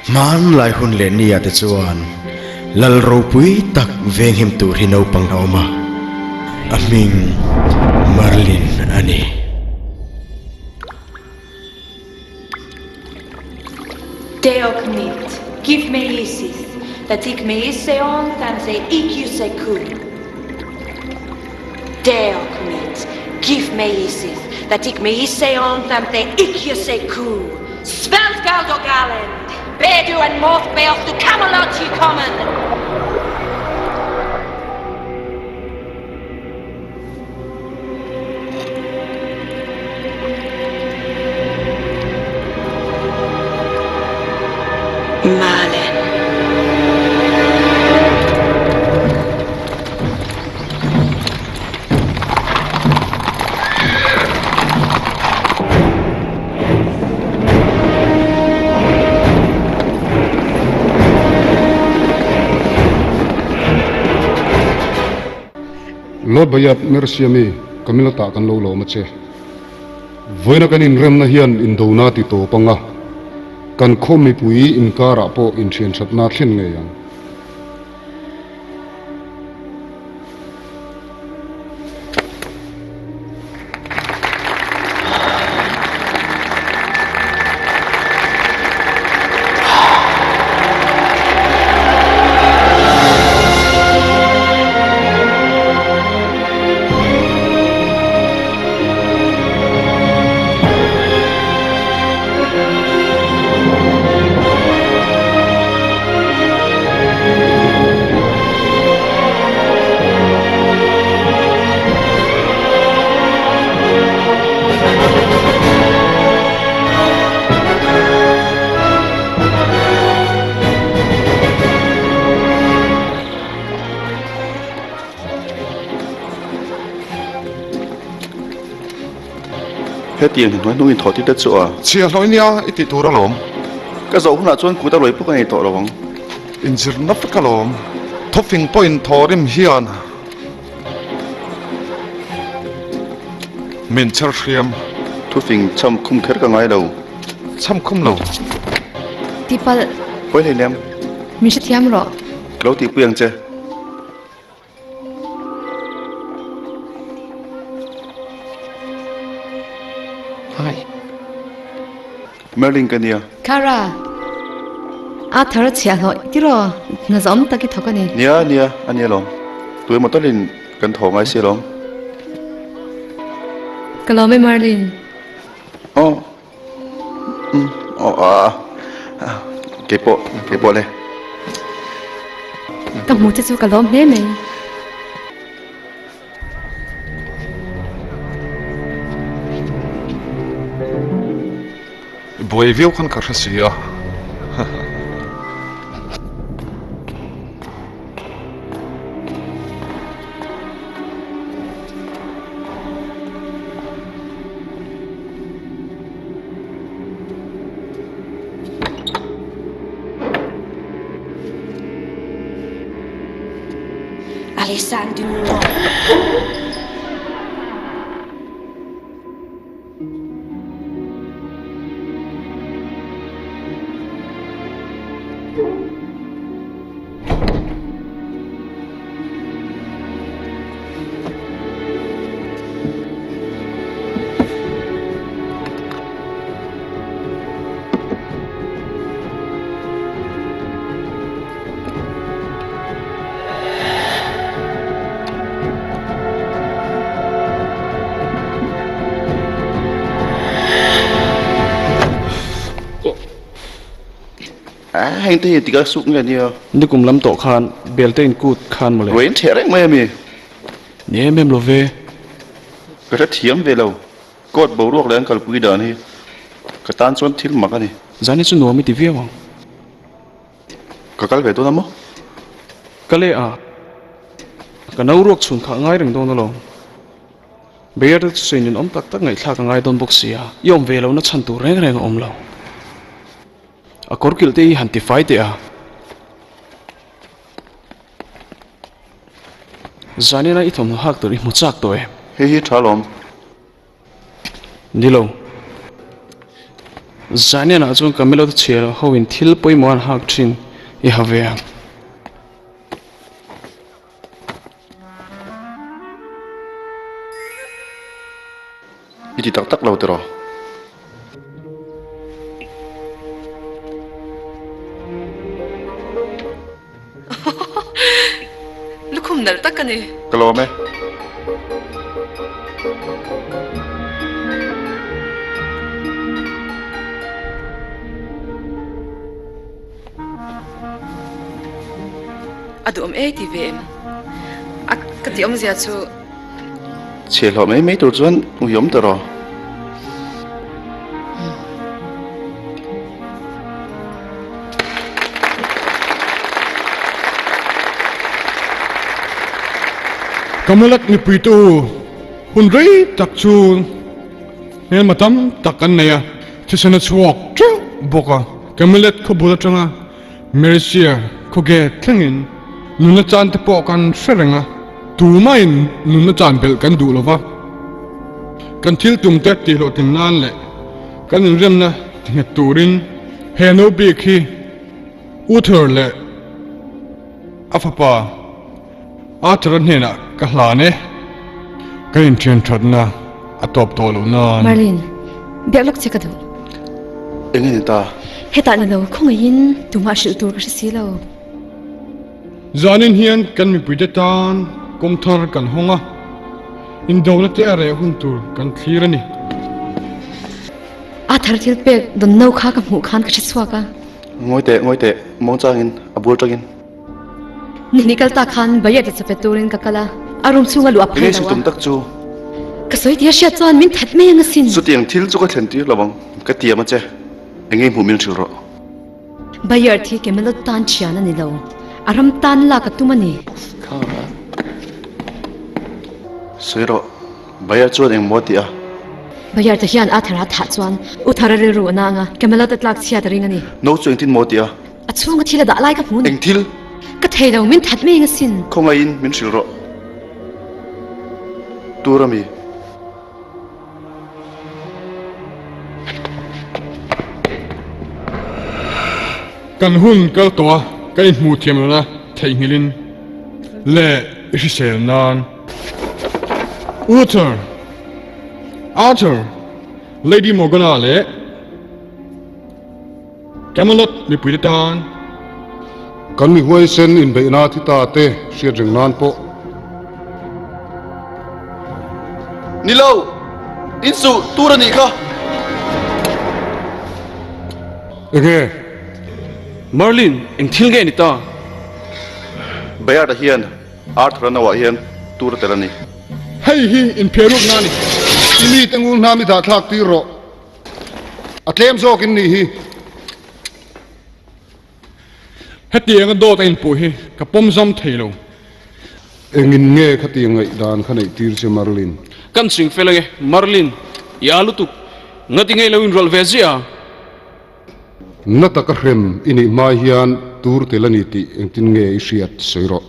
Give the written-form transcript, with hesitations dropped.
Hmanlai hun leh nia te chuan Lal ropui tak venghim tur hi naupang a awm a, a hming Merlin a ni. Deog nit, give me Isis, that ik me iseon than ze ikiuse ku. Deog nit, give me Isis, that ik me iseon than ze ikiuse ku. Svelgald og Galend, Bedu and Morth Beoth to Camelot you common. Merlin. Lord Bayat Mersiami Camilla tah kan lo lawm a che. Vawiina kan inremna hian indona ti tawp anga kan khaw mipui inkarah pawh inthianthatna thlen ngei ang. Hetiang hi hnuai hnung in thawh tir te chu a. Chhia hlawih nia i tih tur alawm. Ka zawh hunah chuan kut a rawi pawh ka nei tawh lo ang. Inzirna vek alawm. Thawfing pawhin thaw rim hian min chher hriam. Thufing cham khum kher ka ngai lo. Cham khum lo. Tipalh. Pawi hlei lem. Min hrethiam rawh. Ka lo tihpui ang che. Hi. Merlin ka nia. Cara. A thar a chhiah hlawh tiraw? Hna zawm tak i thawk a ni. Nia, nia, a nia lawm. Tuai maw talin kan thaw ngai si alawm. Ka lawm e Merlin. Aw. Umm aw a keipawh keipawh le. Ka hmu che chu ka lawm hle mai. Buai viau khan ka hre si a. Alessandro. Heng te hi tika suk nge nia. Nikum lam tawh khan belte in kut khan mawle. Ruai in theh reng mai ami. Ni em em lo ve. Ka hrethiam ve lo. Court boruak leh an kalpui dan hi ka tan chuan thil mak a ni. Zan hi chu nuam i ti viau ang. Ka kal ve dawn a maw? Ka le a, ka no ruak chhun kha a ngai reng dawn alawm. Beer te chu sawi ninawm tak tak ngaihthlak a ngai dawn bawk si a, i awm ve lohna chhan tur reng reng a awm lo. A kawr kilh te hi han tifai teh a. Zanina i thawmhnaw hak tur i hmu chak tawh em? Hei hi tha lawm. Ni lo. Zanianah chuan Camelot chhiar ho in thil pawimawh an hak thin i ha ve ang. I ti tak tak lo tiraw? Lukhum nalh tak a ni. Ka lawm e. A duhawm e ti ve em? A ka tih awmzia chu. Chhiah hlawh mai mai tur chuan uiawm ta rawh. Camelot mipui te u, hun rei tak chu hmelma tam tak an nei a, thisen a chhuak teuh bawk a. Camelot khaw bul atanga Mercia khaw gate thlengin nunna chan te pawh kan hre reng a, tumahin nunna chan belh kan duh lo va, kan thil tum te tihhlawhtlin nan leh kan inremna ti nghet turin he no bik hi Uther leh a fapa Arthur-a hnenah ka hlan e, kan inthian thatna a tawp tawh loh nan. Merlin, biak lawk che ka duh. Eng nge ni ta? Hetah ni lo, khawngaihin tumah hrilh tur ka hre si lo. Zanin hian kan mipuite tan kawng thar kan hawng a, indona te a reh hun tur kan thlir a ni. Arthur thil pek dawn no kha ka hmuh khan ka hre chhuak a. Ngawi teh, ngawi teh, muangchangin, a bul atangin. Nihnih kal tak khan Bayard-a chape turin ka kal a, a room chhunga luh a phal lo a. Enge tum tak chu? Ka sawi tih a hriat chuan min that mai ang asin. Chutiang thil chu ka thlen tir lo ang, ka tiam a che. Enge hmuh min hrilh rawh. Bayard hi Camelot tan thian a ni lo, a ram tan lak a tum a ni. Sawi rawh, Bayard chuan eng maw a ti a? Bayard te hian Arthur a thah chuan Uther a rilru a na ang a, Camelot a tlak chhiat a ring a ni. No chu engtin maw a ti a? A chhunga thil a dah lai ka hmu ni. Eng thil? Ka thei lo, min that mai asin. Khawngaihin min hrilh rawh. Tur a mi? Kan hun kal tawh a, ka inhmuh thiam lohna theihnghilhin leh i hrisel nan. Uther, Arthur, Lady Morgana leh. Camelot mipuite tan. Kan mi huaisen inbeihna thi ta te hriat reng nan pawh. Ni lo, in suh tur a nih kha. Enge? Merlin, eng thil nge ni ta? Bayard-a hian Arthur-a nauah hian tur a tel a ni. Hei hi inphiarukna a ni. I mite ngur hnam i dahthlak tir rawh. A tlem zawk in nih hi. Hetianga dawt a inpuh hi ka pawm zam thei lo. Engin nge khatiang ngaihdan kha neih tir che Merlin? Kan ching fel ange Merlin, i a lutuk. Ngati ngei lo inrawlh ve ziah a? Na taka hrem i nih hma hian tur tel a ni tih engtin nge i hriat sawi rawh.